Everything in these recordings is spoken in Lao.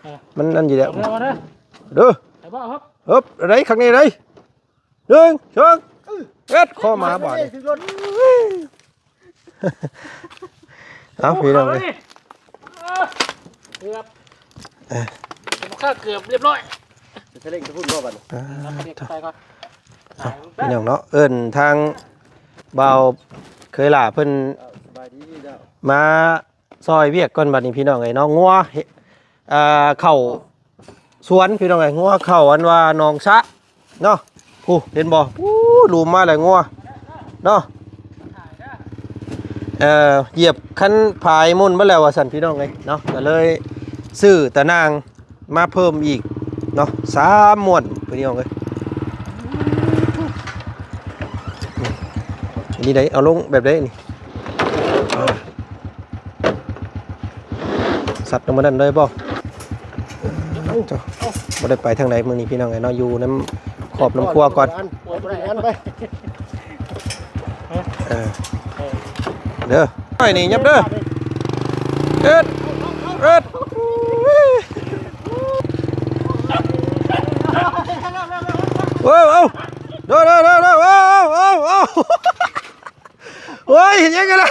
ເອີ ມັນນັ້ນຢູ່ແລ້ວ ເອົາເດີ ເອົາເດີ ເດີ ໄປບໍ່ ເອີ ເອີ ໄດ້ຄັກນີ້ໄດ໋ ໜຶ່ງ ສອງ ເອັດ ຂໍມາບາດນີ້ ຖືກລົດ ເອົາ ພີ່ນ້ອງເອີຍ ເກືອບ ເອີ ເກືອບ ເກືອບລຽບຮ້ອຍ ສະເລັງສະພຸ້ນບໍ່ບັດນີ້ ອ່າ ເອົາເກັບໃສ່ກ່ອນ ເອົາ ພີ່ນ້ອງເນາະ ເອີ້ນທາງບ່າວເຄີຍຫຼ້າເພິ່ນ ເອີ ສະບາຍດີເຈົ້າ ມາ ຊ່ອຍວຽກກ່ອນບັດນີ້ພີ່ນ້ອງເອີຍເນາະ ງົວ ເອີ ເຂົ້າສວນພີ່ນ້ອງເອີຍ ງົວເຂົ້າອັນວ່າໜອງສະເນາະ ຜູ້ເຫັນບໍ່ ຜູ້ ລູມມາແລ້ວງົວເນາະ ເອີ ຢຽບຄັນພາຍໝຸ່ນເບິດແລ້ວວ່າຊັ້ນພີ່ນ້ອງເອີຍເນາະ ກໍເລີຍຊື້ຕາໜ່າງ ມາເພີ່ມອີກເນາະ ສາມມ້ວນພີ່ນ້ອງເອີຍ ອັນນີ້ໄດ໋ ເອົາລົງແບບໃດນີ້ ຊັດລົງມານັ້ນເລີຍບໍ່ ເຈົ້າ ບໍ່ໄດ້ໄປທາງໃດມື້ນີ້ພີ່ນ້ອງເອີຍເນາະ ຢູ່ນຳຄອບນຳຄົວກ່ອນ ເອີ ເດີ ໄປນີ້ຫຍັບເດີ ເອັດ ເອັດ ເອີ ເອົາ ເດີ ເດີ ເດີ ເດີ ເອົາ ເອົາ ເອົາ ໂອ້ຍ ເຮັດຫຍັງກັນລະ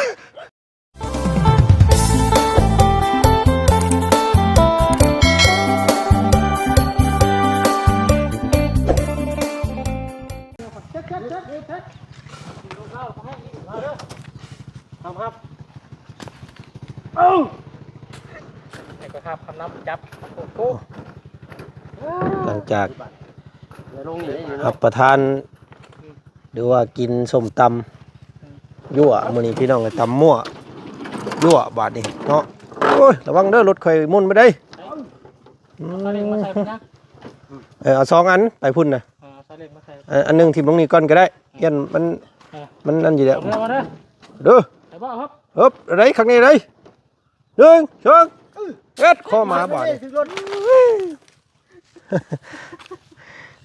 ຮັບ ຮັບ ເອົາ ໃຫ້ຂ້ອຍຮັບຄຳນຳຈັບ ໂອ້ໂຫ ຫຼັງຈາກຮັບປະທານ ຫຼືວ່າກິນສົ້ມຕຳ ຍົວະ ມື້ນີ້ພີ່ນ້ອງ ຕຳມົ້ວ ຍົວະ ບາດນີ້ເນາະ ໂອ້ຍ ລະວັງເດີ ລົດຂ້ອຍໝຸ່ນໄປໄດ໋ ອືມ ເອົາຊາເລັງມາໃສ່ພຸ້ນນະ ເອີ ເອົາສອງອັນໄປພຸ້ນນະ ເອີ ເອົາຊາເລັງມາໃສ່ ເອີ ອັນໜຶ່ງຖິ້ມລົງນີ້ກ່ອນກໍໄດ້ ຢ້ານມັນ ເອີ ມັນນັ້ນຢູ່ແລ້ວ ເອົາເດີ ເດີ ໄປບໍ່ ເອີ ເອີ ໄດ້ຄັກນີ້ໄດ໋ ໜຶ່ງ ສອງ ເອັດ ຂໍມາບາດນີ້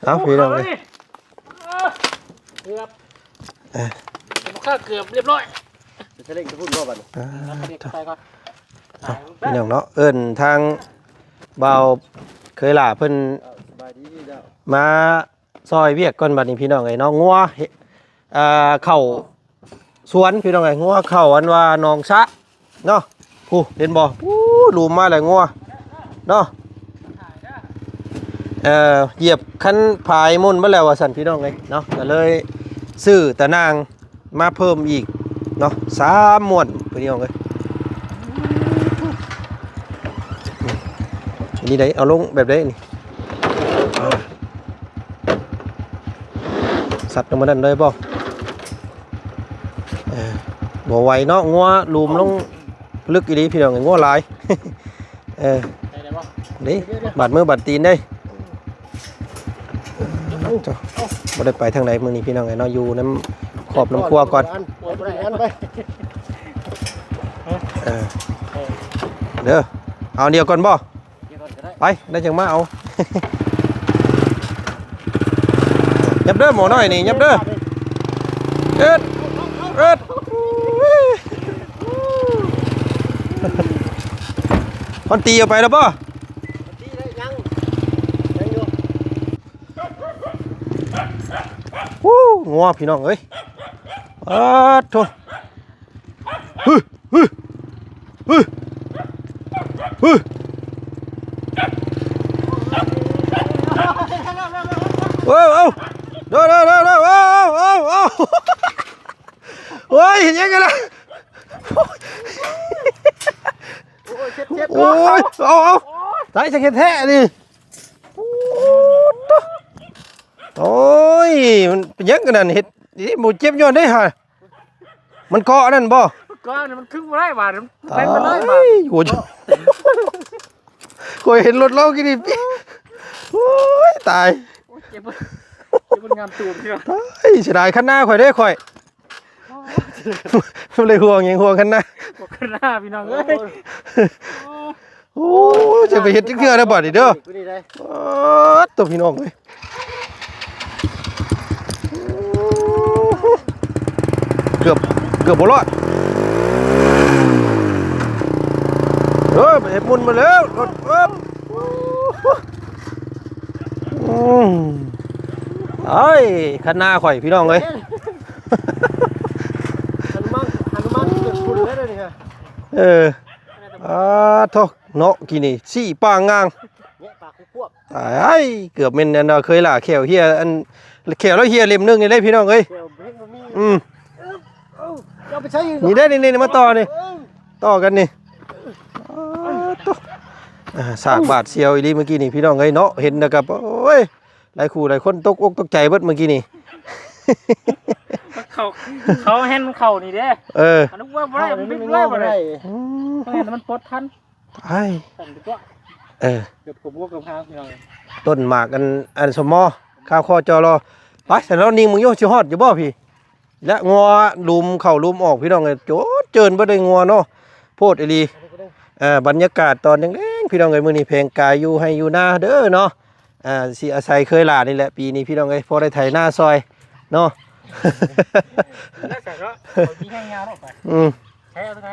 ເອົາ ພີ່ນ້ອງເອີຍ ເກືອບ ເອີ ເກືອບລຽບຮ້ອຍ ສະເລັງສະພຸ້ນບໍ່ບັດນີ້ ອ່າ ເອົາເກັບໃສ່ກ່ອນ ເອົາ ພີ່ນ້ອງເນາະ ເອີ້ນທາງບ່າວເຄີຍຫຼ້າເພິ່ນ ເອີ ສະບາຍດີເຈົ້າ ມາ ຊ່ອຍວຽກກ່ອນບັດນີ້ພີ່ນ້ອງເອີຍເນາະ ງົວ ເອີ ເຂົ້າສວນພີ່ນ້ອງເອີຍ ງົວເຂົ້າອັນວ່າໜອງສະເນາະ ຜູ້ເຫັນບໍ່ ຜູ້ ລູມມາແລ້ວງົວເນາະ ເອີ ຢຽບຄັນພາຍໝຸ່ນເບິດແລ້ວວ່າຊັ້ນພີ່ນ້ອງເອີຍເນາະ ກໍເລີຍຊື້ຕາໜ່າງ ມາເພີ່ມອີກເນາະ ສາມມ້ວນພີ່ນ້ອງເອີຍ ອັນນີ້ໄດ໋ ເອົາລົງແບບໃດນີ້ ຊັດລົງມານັ້ນເລີຍບໍ່ ເອີ ບໍ່ໄຫວເນາະ ງົວ ລູມລົງ ເລິກອີ່ຫຼີພີ່ນ້ອງ ງົວຫຼາຍ ເອີ ໄດ້ບໍ່ ນີ້ ບາດມືບາດຕີນເດ້ ເຈົ້າ ບໍ່ໄດ້ໄປທາງໃດມື້ນີ້ພີ່ນ້ອງເອີຍເນາະ ຢູ່ນຳຄອບນຳຄົວກ່ອນ ເອີ ເດີ ເອົາດຽວກ່ອນບໍ່ ໄປ ໄດ້ຈັ່ງມາເອົາ ຫຍັບເດີ ໝໍນ້ອຍນີ້ ຫຍັບເດີ ເອີດ ເອີດ ຮອນຕີເອົາໄປແລ້ວບໍ່ ໂອ້ ງົວພີ່ນ້ອງເອີຍ ປາດໂທ້ ເອີ ເອົາ ເດີ ເດີ ເດີ ເດີ ເອົາ ເອົາ ເອົາ ໂອ້ຍ ເຮັດຫຍັງກັນລະ ໂອ້ຍ ເຈັບ ເຈັບ ໂອ້ຍ ເອົາ ເອົາ ຕາຍ ຈັກເຮັດແທ້ນີ້ ໂອ້ຍ ມັນເປັນຫຍັງກັນນັ້ນ ເຮັດ ນີ້ບໍ່ເຈັບຍ້ອນໃດຫາ ມັນເກາະອັນນັ້ນບໍ່ ເກາະອັນນັ້ນ ມັນຄຶງບໍ່ໄດ້ບາດ ມັນເຕັມໄປເລີຍບາດ ໂອ້ຍ ໂອ້ຍ ຂ້ອຍເຫັນລົດລາວກີ້ນີ້ ໂອ້ຍ ຕາຍ ໂອ້ຍ ເຈັບ ເຈັບ ມັນງາມຕູບ ຕາຍ ເສຍດາຍຄັນນາຂ້ອຍເດ້ ຂ້ອຍ ບໍ່ໄດ້ຫ່ວງຫຍັງ ຫ່ວງຄັນນາ ບໍ່ຄັນນາ ພີ່ນ້ອງເອີຍ ໂອ້ຍ ໂອ້ຍ ຈະໄປເຮັດຈັກເທື່ອແລ້ວບາດນີ້ເດີ ໂຕນີ້ໄດ໋ ໂອ້ ໂຕພີ່ນ້ອງເອີຍ ເກືອບ ເກືອບບໍ່ລອດ ເອີ ໄປເຮັດໝຸ່ນມາແລ້ວ ລົດ ເອີ ອືມ ເອີຍ ຄັນນາຂ້ອຍພີ່ນ້ອງເອີຍ ຫະນຸມານ ຫະນຸມານເກີດບຸນແລ້ວເດ້ນີ້ ເອີ ອາໂທ້ ເນາະ ກີ້ນີ້ ຊີ້ປາງງາງ ແຍະປາກຄວບ ຕາຍ ເກືອບແມ່ນອັນວ່າເຄີຍຫຼ້າແຂ້ວເຮ່ຍ ອັນແຂ້ວລາວເຮ່ຍເຫຼັ້ມໜຶ່ງນີ້ເດ້ພີ່ນ້ອງເອີຍ ແຂ້ວເຮັດບໍ່ມີ ອືມ ເອົາ ເອົາໄປໃຊ້ອີກ ນີ້ເດ້ ນີ້ໆ ມາຕໍ່ນີ້ ເອີ ຕໍ່ກັນນີ້ ອາໂທ້ ອາ ສາກບາດສ່ຽວອີ່ຫຼີເມື່ອກີ້ນີ້ພີ່ນ້ອງເອີຍເນາະ ເຫັນແລ້ວກໍ ໂອ້ຍ ຫຼາຍຄູ່ຫຼາຍຄົນຕົກອົກຕົກໃຈເບິດເມື່ອກີ້ນີ້ ເຂົາ ເຂົາແຮ່ນມັນເຂົ້ານີ້ເດ້ ເອີ ອັນນັ້ນວ່າບໍ່ໄດ້ ມັນປິດໄວ້ບໍ່ໄດ້ ອືມ ເພາະມັນປົດທັນ ໄອ້ ເອີ ເກືອບຂວບຫົວເກືອບຫາງພີ່ນ້ອງ ຕົ້ນໝາກອັນ ອັນສົມມໍ ຄາວຄໍຈໍລໍ ໄປ ຊັ້ນເຮົານິ່ງເບິ່ງຢູ່ ຊິຮອດຢູ່ບໍ່ພີ້ ແລະ ງົວຫຼຸມເຂົ້າຫຼຸມອອກ ພີ່ນ້ອງເອີຍ ໂຈດເຈີນບໍ່ໄດ້ງົວເນາະ ໂພດອີ່ຫຼີ ເອີ ບັນຍາກາດຕອນແລງໆ ພີ່ນ້ອງເອີຍ ມື້ນີ້ແພງກາຍຢູ່ໄຮ່ຢູ່ນາເດີເນາະ ອ່າ ຊິອາໄສເຄີຍຫຼ້ານີ້ແຫຼະ ປີນີ້ພີ່ນ້ອງເອີຍ ພໍໄດ້ໄຖນາຊ່ອຍເນາະ ອືມ ໃຊ້ເອົາຕົງໃດ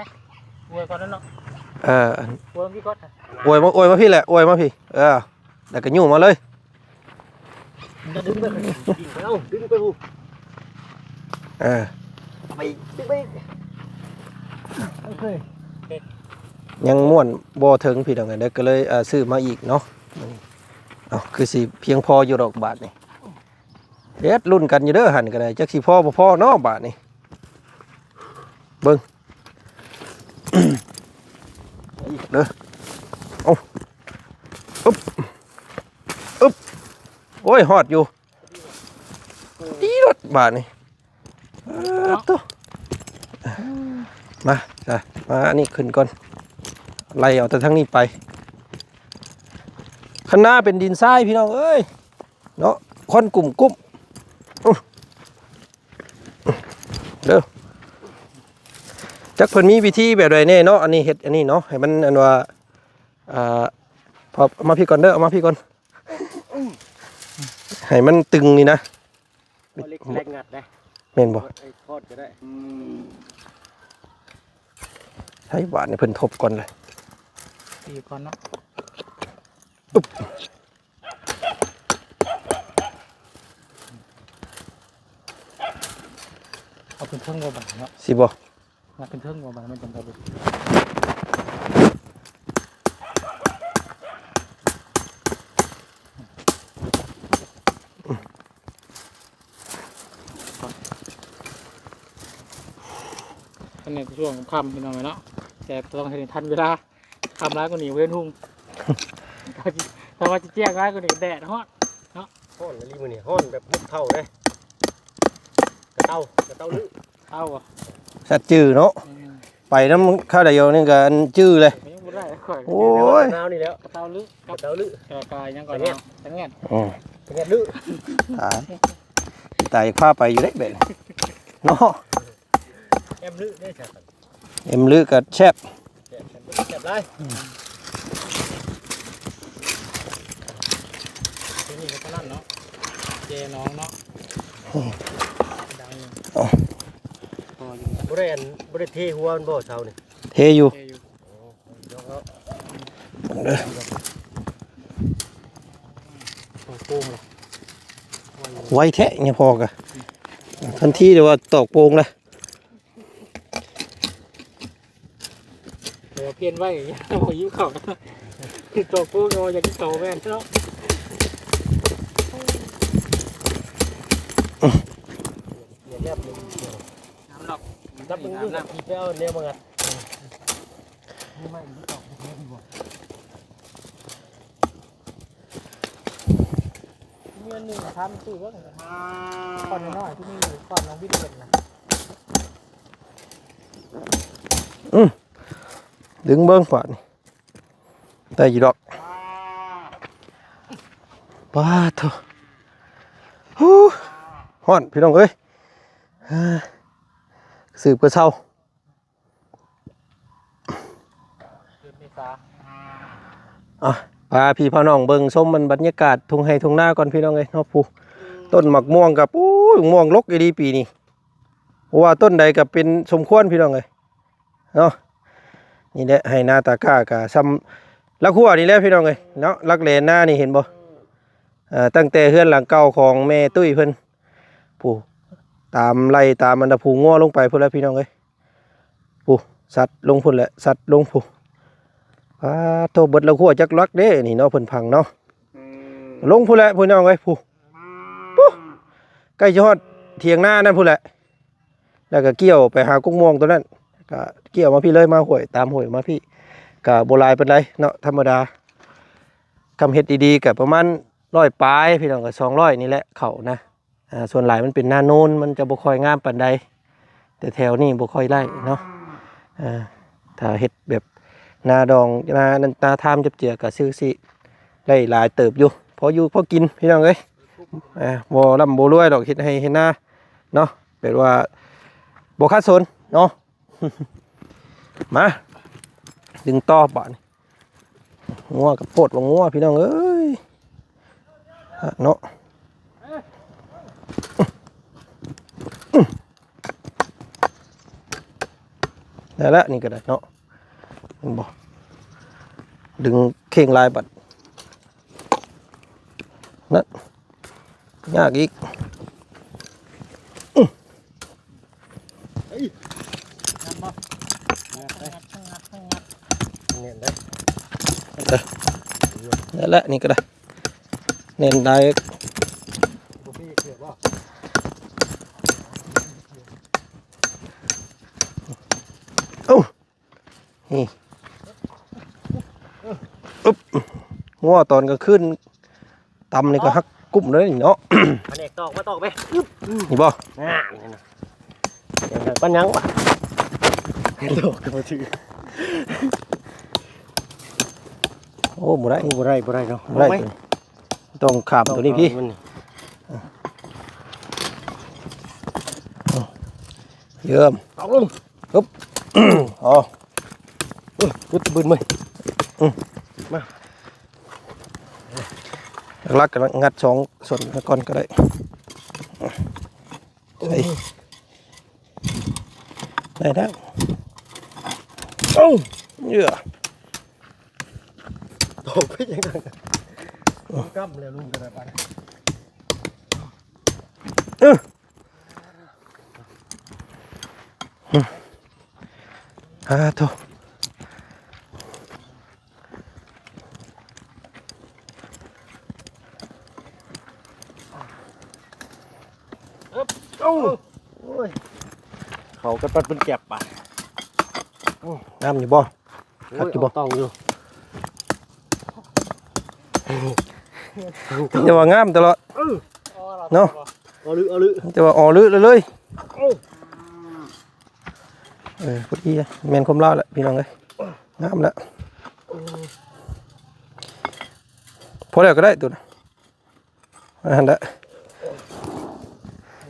ອວຍກ່ອນນັ້ນເນາະ ເອີ ອວຍມາພີ້ກ່ອນ ອວຍມາ ອວຍມາພີ້ແຫຼະ ອວຍມາພີ້ ເອີ ແລ້ວກໍຍູ້ມາເລີຍ ດຶງໄປ ເອົາ ດຶງໄປພຸ້ນ ເອີ ໄປ ດຶງໄປອີກ ໂອເຄ ຍັງມ້ວນບໍ່ເຖິງ ພີ່ນ້ອງເອີຍ ກໍເລີຍ ເອີ ຊື້ມາອີກເນາະ ເອົາ ຄືຊິພຽງພໍຢູ່ດອກບາດນີ້ ເຮັດລຸ້ນກັນຢູ່ເດີ ຫັ້ນກໍໄດ້ ຈັກຊິພໍບໍ່ພໍເນາະບາດນີ້ ເບິ່ງ ເດີ ເອົາ ອຶບ ອຶບ ໂອ້ຍ ຮອດຢູ່ ຕີລົດບາດນີ້ ເອີ ໂຕ ມາ ມາ ອັນນີ້ຂຶ້ນກ່ອນ ໄລ່ເອົາແຕ່ທາງນີ້ໄປ ຄັນນາເປັນດິນຊາຍ ພີ່ນ້ອງເອີຍ ເນາະ ຄວັນກຸ້ມໆ ເດີ ຈັກເພິ່ນມີວິທີແບບໃດແດ່ເນາະ ອັນນີ້ເຮັດອັນນີ້ເນາະ ໃຫ້ມັນອັນວ່າ ອ່າ ເອົາມາພີ້ກ່ອນເດີ ເອົາມາພີ້ກ່ອນ ໃຫ້ມັນຕຶງນີ້ນະ ເອົາເຫຼັກແຫຼກງັດໄດ້ ແມ່ນບໍ່? ເອົາໄອ້ຄອດກໍໄດ້ ອືມ ໃຊ້ບາດນີ້ເພິ່ນທົບກ່ອນເລີຍ ຕີກ່ອນເນາະ ອຶບ ເອົາຂຶ້ນເທິງບໍ່ບາດເນາະ ຊິບໍ່? ມັນຂຶ້ນເທິງບໍ່ບາດ ມັນຈັ່ງກະລຸກ ອັນນີ້ກໍຊ່ວງຄ່ຳ ພີ່ນ້ອງເອີຍເນາະ ແຕ່ຕ້ອງໃຫ້ທັນເວລາ ຄ່ຳຫຼາຍກວ່ານີ້ບໍ່ເຫັນຮຸ່ງ ຖ້າວ່າຊິແຈ້ງຫຼາຍກວ່ານີ້ແດດຮ້ອນເນາະ ຮ້ອນອີ່ຫຼີມື້ນີ້ ຮ້ອນແບບຫົກເທົ່າເດ້ ກະເຕົາ ກະເຕົາລຶ ເຕົາບໍ່ ສັດຈື່ເນາະ ອືມ ໄປນຳເຂົາໄດ້ຢູ່ນີ້ກໍອັນຈື່ເລີຍ ຍັງບໍ່ໄດ້ຂ້ອຍ ໂອ້ຍ ໜາວນີ້ແລ້ວ ກະເຕົາລຶ ກະເຕົາລຶ ກະກາຍຫຍັງກ່ອນເນາະ ຕະແງນ ຕະແງນ ອືມ ຕະແງນລຶ ຕາຍ ຕາຍ ພາໄປຢູ່ເດ້ແບບນີ້ເນາະ ແອມລຶເດ້ ແອມລຶກໍແຊບ ແຊບ ແຊບຫຼາຍ ທີ່ນີ້ກໍເທົ່ານັ້ນເນາະ ເຈໜອງເນາະ ອືມ ດັງຢູ່ ອໍ ພໍຢູ່ ບໍ່ໄດ້ອັນ ບໍ່ໄດ້ເທຫົວມັນບໍ່ເຊົ້ານີ້? ເທຢູ່ ເທຢູ່ ໂອ້ ເດີ ໂອ້ໂຫ ໄວແທ້ ຍາພໍ່ກະ ທັນທີໄດ້ວ່າຕອກໂປ່ງລະ ເອີ ພຽນໄວ້ ບໍ່ຫິວເຂົ້າ ຕອກໂປ່ງ ບໍ່ຢາກກິນເຂົ້າແມ່ນເນາະ ນ້ຳດອກ ຈັບເບິ່ງດູ ໄປເອົາແນວມາງັດ ມີໄມ້ມີຕອກ ມີອັນໜຶ່ງ ຖາມຕູ້ເບິ່ງ ກ້ອນນ້ອຍໆ ທີ່ມີກ້ອນນ້ອງບິນເປັນນະ ອືມ ດຶງເບິ່ງບາດນີ້ ໄດ້ຢູ່ດອກ ປາດໂທ້ ຮູ້ ຮ້ອນ ພີ່ນ້ອງເອີຍ ສືບກະເຊົາ ອ່ະ ພາພີ່ພານ້ອງເບິ່ງຊົມມັນບັນຍາກາດທົ່ງໄຮ່ທົ່ງນາກ່ອນ ພີ່ນ້ອງເອີຍເນາະ ຜູ້ ຕົ້ນໝາກມ່ວງກໍ ໂອ້ຍ ໝາກມ່ວງລົກອີ່ຫຼີປີນີ້ ບໍ່ວ່າຕົ້ນໃດກໍເປັນສົມຄວນ ພີ່ນ້ອງເອີຍເນາະ ນີ້ແຫຼະ ໄຮ່ນາຕາກ້າກໍຊ່ຳ ຫຼັກຮົ້ວນີ້ແຫຼະພີ່ນ້ອງເອີຍເນາະ ຫຼັກແລນານີ້ເຫັນບໍ່? ເອີ ຕັ້ງແຕ່ເຮືອນຫຼັງເກົ່າຂອງແມ່ຕຸ້ຍເພິ່ນ ຜູ້ຕາມໄລ່ຕາມອັນດາພູງົວລົງໄປພຸ້ນແຫຼະພີ່ນ້ອງເອີຍ ຜູ້ສັດລົງພຸ້ນແຫຼະ ສັດລົງຜູ້ ປາດໂທ້ ເບິດລະຂົ້ວຈັກຫຼັກເດ້ນີ້ເນາະ ເພິ່ນພັງເນາະ ອືມ ລົງພຸ້ນແຫຼະພີ່ນ້ອງເອີຍ ຜູ້ ປູ້ ໃກ້ຊິຮອດຖຽງນານັ້ນພຸ້ນແຫຼະ ແລ້ວກໍກ່ຽວໄປຫາກົກມ່ວງຕົວນັ້ນ ກໍກ່ຽວມາພີ້ເລີຍ ມາຫ້ວຍ ຕາມຫ້ວຍມາພີ້ ກໍບໍ່ຫຼາຍປານໃດເນາະ ທຳມະດາ ຄຳເຮັດດີໆ ກໍປະມານຮ້ອຍປາຍ ພີ່ນ້ອງ ກໍສອງຮ້ອຍນີ້ແຫຼະ ເຂົ້ານະ ອ່າ ສ່ວນຫຼາຍມັນເປັນນາໂນນ ມັນຈະບໍ່ຄ່ອຍງາມປານໃດ ແຕ່ແຖວນີ້ບໍ່ຄ່ອຍໄດ້ເນາະ ອ່າ ຖ້າເຮັດແບບນາດອງ ນານັ້ນ ນາທາມຈັບເຈືອ ກໍຄືຊິໄດ້ຫຼາຍເຕີບຢູ່ ພໍຢູ່ພໍກິນ ພີ່ນ້ອງເອີຍ ອ່າ ບໍ່ລ່ຳບໍ່ລວຍດອກ ເຮັດໄຮ່ເຮັດນາເນາະ ແບບວ່າບໍ່ຂັດສົນເນາະ ມາ ດຶງຕໍ່ບາດນີ້ ງົວກັບໂພດວ່າງົວ ພີ່ນ້ອງເອີຍ ເນາະ ໄດ້ລະ ນີ້ກໍໄດ້ເນາະ ເຫັນບໍ່ ດຶງເຄັ່ງຫຼາຍບັດ ນັ້ນ ຍາກອີກ ອື ເອີຍ ແໜ້ນເດ້ ເອີ ນັ້ນແຫຼະ ນີ້ກໍໄດ້ ແໜ້ນໄດ້ ບໍ່ມີເຂືອກບໍ່ ເອົ້າ ນີ້ ອຶບ ງົວຕອນກາງຄືນຕຳນີ້ກໍຫັກກຸ້ມເລີຍເນາະ ພະແນກຕອກມາຕອກໄປ ອຶບ ນີ້ບໍ່ ອ່າ ນັ້ນນະ ເປັນຫຍັງວະ ຕອກກໍບໍ່ຖືກ ໂອ້ ບໍ່ໄດ້ ບໍ່ໄດ້ ບໍ່ໄດ້ເນາະ ບໍ່ໄດ້ ຕ້ອງຂ້າມຕົວນີ້ພີ້ ເຢີມ ຕອກລົງ ອຶບ ອໍ ເອີ ຢຸດຕະບືນເມີຍ ອື ມາ ຫຼັກໆ ກໍງັດສອງສ່ວນກ່ອນກໍໄດ້ ໃສ່ ໄດ້ແລ້ວ ເອົ້າ ເຫຍື່ອ ຕົກໄປຈັ່ງນັ້ນ ກ້ຳແລ້ວລຸງກໍໄດ້ບາດ ເອີ ອາໂທ້ ເອີບ ເອົ້າ ໂອ້ຍ ເຂົ້າກັນປັດເປັນແກັບບາດ ງາມຢູ່ບໍ່? ໂອ້ຍ ຄັກຢູ່ບໍ່? ອອກຕ້ອງຢູ່ ແຕ່ວ່າງາມຕະຫຼອດ ເອີ ເນາະ ອໍລື ອໍລື ແຕ່ວ່າອໍລືເລີຍ ເອີ ເອີ ພໍດີ ແມ່ນຄວາມລາວແຫຼະ ພີ່ນ້ອງເອີຍ ງາມແລ້ວ ພໍແລ້ວກໍໄດ້ໂຕນັ້ນ ອັນນັ້ນແຫຼະ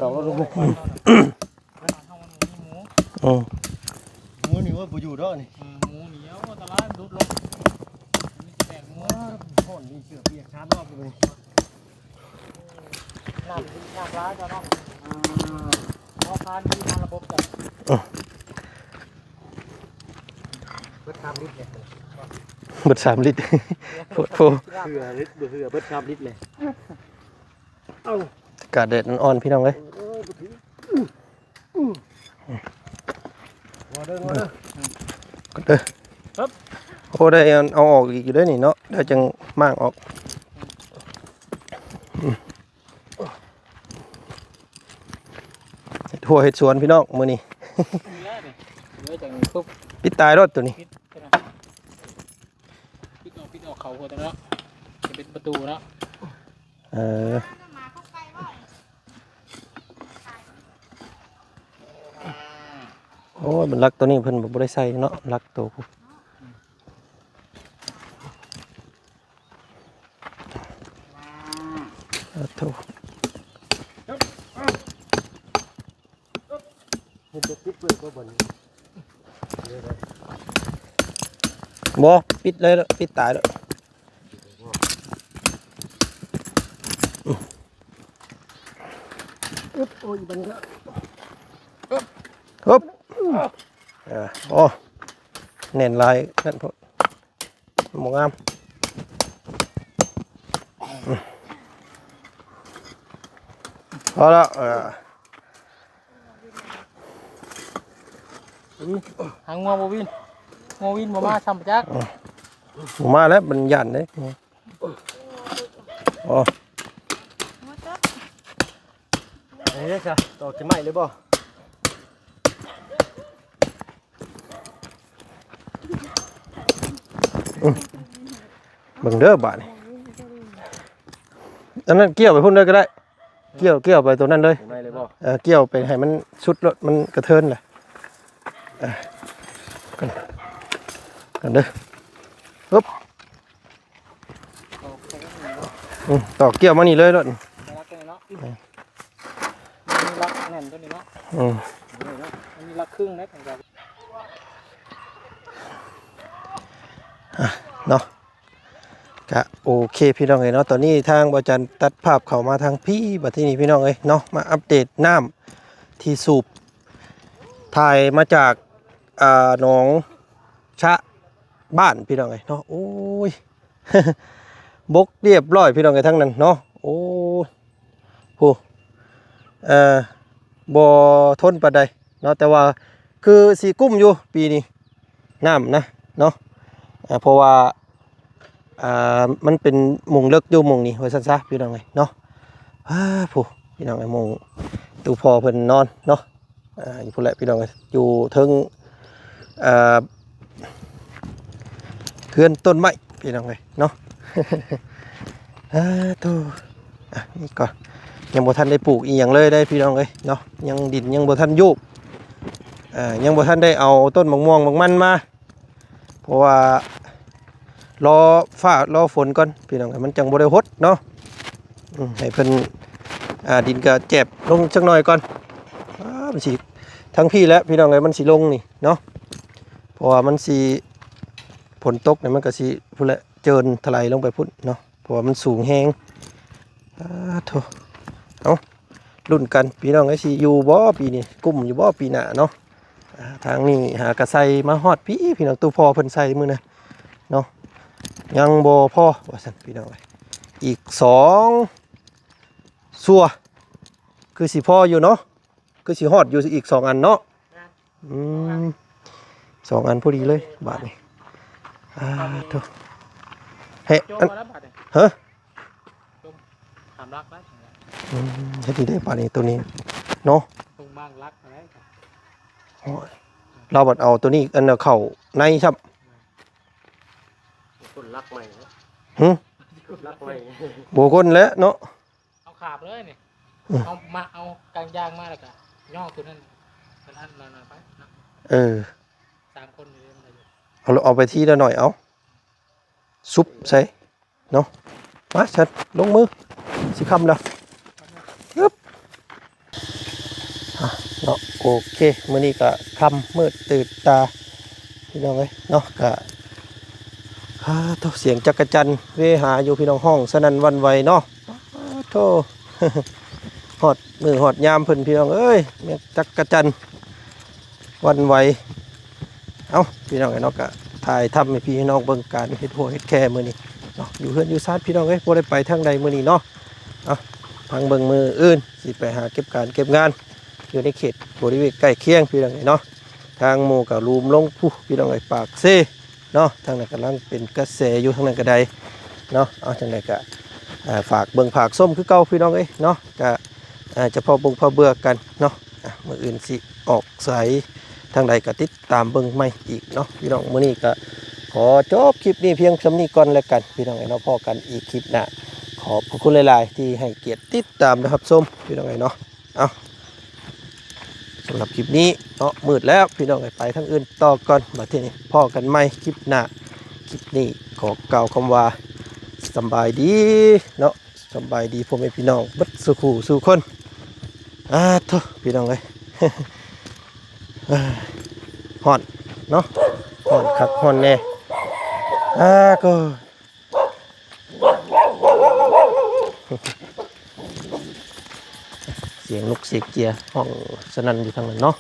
ຕອກແລ້ວ ອືມ ໝູນີ້ວ່າບໍ່ຢູ່ດອກນີ້ ເອີ ໝູນີ້ ໂອ້ ອັນຕະລາຍ ຫຼຸດລົງ ມີແຕ່ໝູ ຮ້ອນນີ້ ເສື້ອປຽກສາມຮອບຢູ່ນີ້ ນ້ຳ ນ້ຳຫຼາຍເຈົ້ານ້ອງ ເອົາຄານທີ່ທາງລະບົບເຈົ້າ ເບິດສາມລິດແຫຼະ ເບິດສາມລິດ ໂພດໂພ ເຫື່ອລິດ ເຫື່ອເບິດສາມລິດແຫຼະ ເອົ້າ ອາກາດແດດອ່ອນໆ ພີ່ນ້ອງເອີຍ ເອີ ບໍ່ຖືກ ມາເດີ ມາເດີ ເດີ ໂອ້ ໄດ້ເອົາອອກອີກຢູ່ເດ້ນີ້ເນາະ ດຽວຈັ່ງມ້າງອອກ ເຮັດຮົ້ວເຮັດສວນພີ່ນ້ອງມື້ນີ້ ເດີຈັ່ງປຸບ ປິດຕາຍໂລດໂຕນີ້ ປິດ ປິດອອກ ປິດອອກເຂົ້າຫົວເນາະ ຈະເປັນປະຕູເນາະ ເອີ ໂອ້ຍ ມັນຫຼັກໂຕນີ້ເພິ່ນບໍ່ໄດ້ໃສ່ເນາະ ຫຼັກໂຕພຸ້ນ ອາໂທ້ ເຮັດແບບປິດເປີດບໍ່ບັດນີ້ ບໍ່ ປິດເລີຍ ປິດຕາຍແລ້ວ ອຶບ ໂອ້ຍ ບັນເດີ ອຶບ ອາ ໂອ້ ແໜ້ນຫຼາຍນັ້ນໂພດ ບໍ່ງາມ ພໍແລ້ວ ເອີ ຫາງົວບໍ່ວິນ ງົວວິນບໍ່ມາຊ້ຳຈັກ ບໍ່ມາແລ້ວ ມັນຢ້ານເດ້ ອໍ ເອີ ຊະ ຕອກຂີ້ໄມ້ເລີຍບໍ່? ເບິ່ງເດີບາດນີ້ ອັນນັ້ນກ່ຽວໄປພຸ້ນເລີຍກໍໄດ້ ກ່ຽວ ກ່ຽວໄປຕົວນັ້ນເລີຍ ຕົວໃນເລີຍບໍ່? ເອີ ກ່ຽວໄປໃຫ້ມັນສຸດໂລດ ມັນກະເທີນແຫຼະ ເອີ ກັນ ກັນເດີ ຮຶບ ອືມ ຕອກກ່ຽວມານີ້ເລີຍໂລດ ລັກເລີຍເນາະ ເອີ ມັນມີລັກແໜ້ນຕົວນີ້ເນາະ ອືມ ນີ້ເນາະ ມັນມີລັກຄຶ່ງເດ້ ອ່ະ ເນາະ ກະໂອເຄພີ່ນ້ອງເອີຍເນາະ ຕອນນີ້ທາງບໍ່ຈັນຕັດພາບເຂົ້າມາທາງພີ້ ບັດທີນີ້ພີ່ນ້ອງເອີຍເນາະ ມາອັບເດດນ້ຳທີ່ສູບຖ່າຍມາຈາກ ອ່າ ໜອງຊະບ້ານພີ່ນ້ອງເອີຍເນາະ ໂອ້ຍ ບົກລຽບລ້ອຍພີ່ນ້ອງເອີຍ ທັງນັ້ນເນາະ ໂອ້ຍ ໂອ້ ເອີ ບໍ່ທົນປານໃດເນາະ ແຕ່ວ່າຄືຊິກຸ້ມຢູ່ປີນີ້ ນ້ຳນະເນາະ ເອີ ເພາະວ່າ ອ່າ ມັນເປັນໝ່ອງເລິກຢູ່ໝ່ອງນີ້ວ່າຊັ້ນຊະພີ່ນ້ອງເອີຍເນາະ ອາ ຜູ້ ພີ່ນ້ອງເອີຍ ໝ່ອງຕູ້ພໍ່ເພິ່ນນອນເນາະ ອ່າ ຢູ່ພຸ້ນແຫຼະພີ່ນ້ອງເອີຍ ຢູ່ເທິງ ອ່າ ເຮືອນຕົ້ນໄມ້ພີ່ນ້ອງເອີຍເນາະ ອາ ໂທ້ ອ່ະ ນີ້ກໍຍັງບໍ່ທັນໄດ້ປູກອີ່ຫຍັງເລີຍເດ້ພີ່ນ້ອງເອີຍເນາະ ຍັງ ດິນຍັງບໍ່ທັນຍູບ ອ່າ ຍັງບໍ່ທັນໄດ້ເອົາຕົ້ນໝາກມ່ວງໝາກມັນມາ ເພາະວ່າລໍຟ້າລໍຝົນກ່ອນພີ່ນ້ອງ ມັນຈັ່ງບໍ່ໄດ້ຫົດເນາະ ອືມ ໃຫ້ເພິ່ນ ອ່າ ດິນກະແຈບລົງຈັກໜ້ອຍກ່ອນ ອ່າ ມັນຊິ ທັງພີ້ແຫຼະພີ່ນ້ອງເອີຍ ມັນຊິລົງນີ້ເນາະ ເພາະວ່າມັນຊິ ຝົນຕົກນີ້ມັນກະຊິພຸ້ນແຫຼະ ເຈີນຖະໄຫຼລົງໄປພຸ້ນເນາະ ເພາະວ່າມັນສູງແຮງ ອາ ໂທ້ ເອົ້າ ລຸ້ນກັນພີ່ນ້ອງເອີຍ ຊິຢູ່ບໍ່ປີນີ້ ກຸ້ມຢູ່ບໍ່ປີໜ້າເນາະ ອ່າ ທາງນີ້ຫາກະໃສ່ມາຮອດພີ້ ພີ່ນ້ອງ ຕູ້ພໍ່ເພິ່ນໃສ່ມື້ນັ້ນເນາະ ຍັງບໍ່ພໍວ່າຊັ້ນພີ່ນ້ອງເອີຍ ອີກສອງຊົ່ວ ຄືຊິພໍຢູ່ເນາະ ຄືຊິຮອດຢູ່ອີກສອງອັນເນາະ ອືມ ສອງອັນພໍດີເລີຍບາດນີ້ ອາ ໂທ້ ເຮັດ ຈົມ ອັນ ແລ້ວບາດນີ້ ຮະ ຈົມ ສາມຫຼັກແລ້ວ ອືມ ເຮັດດີເດ້ບາດນີ້ ໂຕນີ້ເນາະ ຕົງມາງຫຼັກແລ້ວ ໂອ້ຍ ລາວບັດເອົາໂຕນີ້ ອັນ ເຂົ້າໃນຊ້ຳ ຄົນຫຼັກໃໝ່ ຫຶ ຫຼັກໃໝ່ ບໍ່ຄົນແຫຼະເນາະ ເອົາຂາບເລີຍນີ້ ອືມ ເອົາມາ ເອົາກາງຢາງມາ ແລ້ວກະຍໍ້ຕົວນັ້ນ ຕົວນັ້ນໜ້ອຍໆໄປເນາະ ເອີ ສາມຄົນນີ້ໄດ້ຢູ່ ເອົາ ເອົາໄປທີລະໜ້ອຍ ເອົາ ຊຸບໃສ່ເນາະ ມາ ສັດ ລົງມື ຊິຄ່ຳແລ້ວ ອຶບ ອ່ະ ເນາະ ໂອເຄ ມື້ນີ້ກະຄ່ຳມືດຕື່ນຕາ ພີ່ນ້ອງເອີຍເນາະ ກະ ອາ ໂທ້ ສຽງຈັກກະຈັນເວຫາຢູ່ ພີ່ນ້ອງ ຮ້ອງສະໜັ່ນຫວັ່ນໄຫວເນາະ ອາ ໂທ້ ຮອດມື້ຮອດຍາມເພິ່ນ ພີ່ນ້ອງເອີຍ ແມ່ນຈັກກະຈັນຫວັ່ນໄຫວ ເອົ້າ ພີ່ນ້ອງເອີຍເນາະ ກະຖ່າຍທຳໃຫ້ພີ່ໃຫ້ນ້ອງເບິ່ງການເຮັດຮົ້ວເຮັດແຄມື້ນີ້ເນາະ ຢູ່ເຮືອນຢູ່ຊານ ພີ່ນ້ອງເອີຍ ບໍ່ໄດ້ໄປທາງໃດມື້ນີ້ເນາະ ເອົ້າ ທາງເບິ່ງມື້ອື່ນຊິໄປຫາເກັບການເກັບງານ ຢູ່ໃນເຂດບໍລິເວນໃກ້ຄຽງ ພີ່ນ້ອງເອີຍເນາະ ທາງໝູ່ກໍລວມລົງພຸ້ນ ພີ່ນ້ອງເອີຍ ປາກເຊເນາະ ທາງນັ້ນກຳລັງເປັນກະແສຢູ່ ທາງນັ້ນກໍໄດ້ເນາະ ເອົາ ຈັ່ງໃດກໍ ອ່າ ຝາກເບິ່ງຝາກຊົມຄືເກົ່າ ພີ່ນ້ອງເອີຍເນາະ ກໍ ອ່າ ຈະພໍບຸງພໍເບື່ອກັນເນາະ ອ່າ ມື້ອື່ນຊິອອກສາຍທາງໃດກໍຕິດຕາມເບິ່ງໃໝ່ອີກເນາະ ພີ່ນ້ອງ ມື້ນີ້ກໍຂໍຈົບຄລິບນີ້ພຽງສ່ຳນີ້ກ່ອນແລ້ວກັນ ພີ່ນ້ອງເອີຍເນາະ ພໍ້ກັນອີກຄລິບໜ້າ ຂອບພະຄຸນຫຼາຍໆ ທີ່ໃຫ້ກຽດຕິດຕາມ ແລະ ຮັບຊົມ ພີ່ນ້ອງເອີຍເນາະ ເອົ້າ ສຳລັບຄລິບນີ້ເນາະ ມືດແລ້ວ ພີ່ນ້ອງເອີຍ ໄປທາງອື່ນຕໍ່ກ່ອນ ບັດທີນີ້ພໍ້ກັນໃໝ່ຄລິບໜ້າ ຄລິບນີ້ຂໍກ່າວຄຳວ່າ ສຳບາຍດີເນາະ ສຳບາຍດີພໍ່ແມ່ພີ່ນ້ອງເບິດສູ່ຄູ່ສູ່ຄົນ ອາ ໂທ້ ພີ່ນ້ອງເອີຍ ຮ້ອນເນາະ ຮ້ອນຄັກຮ້ອນແນ່ ອາ ກໍ ສຽງນົກສຽງເຈ້ຍຮ້ອງສະໜັ່ນຢູ່ທາງນັ້ນເນາະ